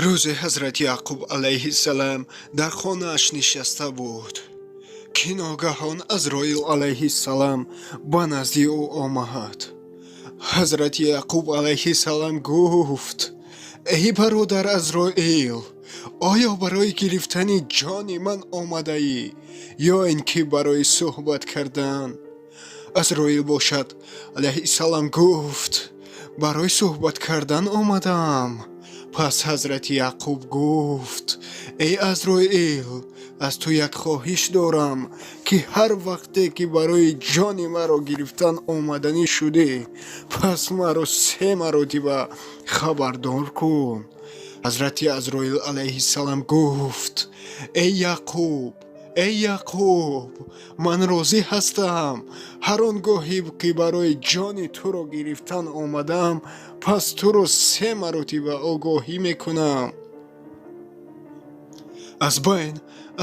Рӯзе ҳазрати Яъқуб алайҳиссалам дар хонааш нишаста буд, ки ногаҳон Азроил алайҳиссалам ба назди ӯ омад. Ҳазрати Яъқуб алайҳиссалам гуфт: «Эй бародар Азроил, оё барои гирифтани ҷони ман омадаӣ ё ин ки барои суҳбат кардан?» Азроил бошад алайҳиссалам гуфт: «Барои суҳбат кардан омадаам». Пас ҳазрати Яъқуб гуфт: «Эй Азроил, аз ту як хоҳиш дорам, ки ҳар вақте ки барои ҷони маро гирифтан омаданӣ шудӣ, пас маро се маротиба хабардор кун». Ҳазрати Азроил алайҳиссалам гуфт: «Эй Яъқуб, эй Яъқуб, ман розӣ ҳастам. Ҳар он гоҳе ки барои ҷони туро гирифтан омадам, пас туро се маротиба огоҳӣ мекунам».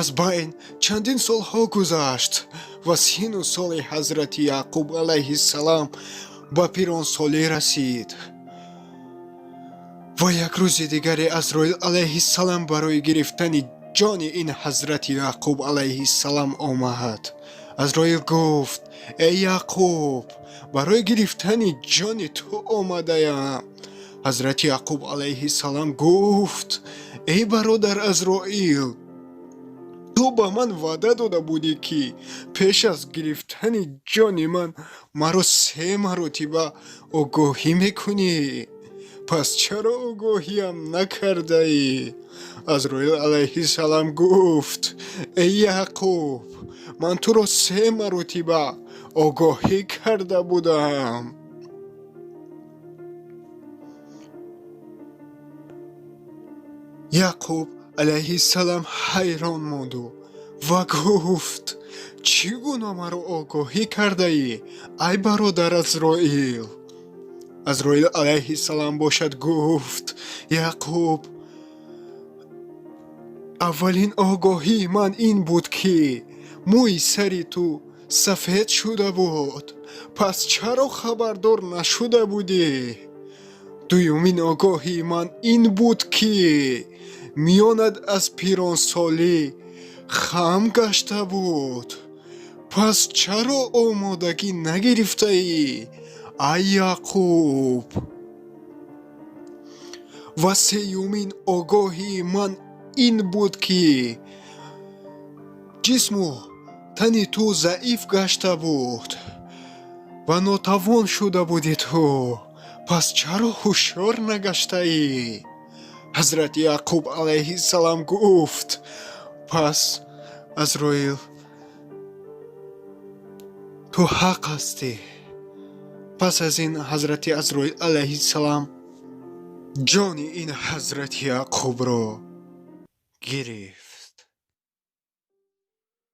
Аз байн чандин солҳо гузашт ва сину соли ҳазрати Яъқуб алайҳиссалам ба пиронсолӣ расид. Ва як рӯзи дигаре Азроил алайҳиссалам барои гирифтани ҷони ин ҳазрати Яъқуб алайҳиссалам омад. Азроил гуфт: «Эй Яъқуб, барои гирифтани ҷони ту омадаям». Ҳазрати Яъқуб алайҳиссалам гуфт: «Эй бародар Азроил, ту ба ман ваъда дода будӣ, ки пеш аз гирифтани ҷони ман маро се маротиба огоҳӣ мекунӣ. Пас чаро огоҳиам накардаӣ?» Азроил алайҳиссалам гуфт: «Эй Яъқуб, ман туро се маротиба огоҳӣ карда будам». Яъқуб алайҳиссалам ҳайрон монду ва гуфт: «Чӣ гуна маро огоҳӣ кардаӣ, ай бародар Азроил?» Азроил алайҳиссалам бошад гуфт: «Яъқуб, аввалин огоҳии ман ин буд, ки мӯи сари ту сафед шуда буд. Пас чаро хабардор нашуда будӣ? Дуюмин огоҳии ман ин буд, ки миёнат аз пиронсолӣ хам гашта буд. Пас чаро омодагӣ нагирифтаӣ, ай Яъқуб? Ва сеюмин огоҳии ман ин буд, ки ҷисму тани ту заиф гашта буд ва нотавон шуда будӣ ту. Пас чаро ҳушёр нагаштаӣ?» Ҳазрати Яъқуб алайҳиссалам гуфт: «Пас, Азроил, ту ҳақ ҳастӣ». Пас аз ин ҳазрати Азроил алайҳиссалам ҷони ин ҳазрати Яъқубро гирифт.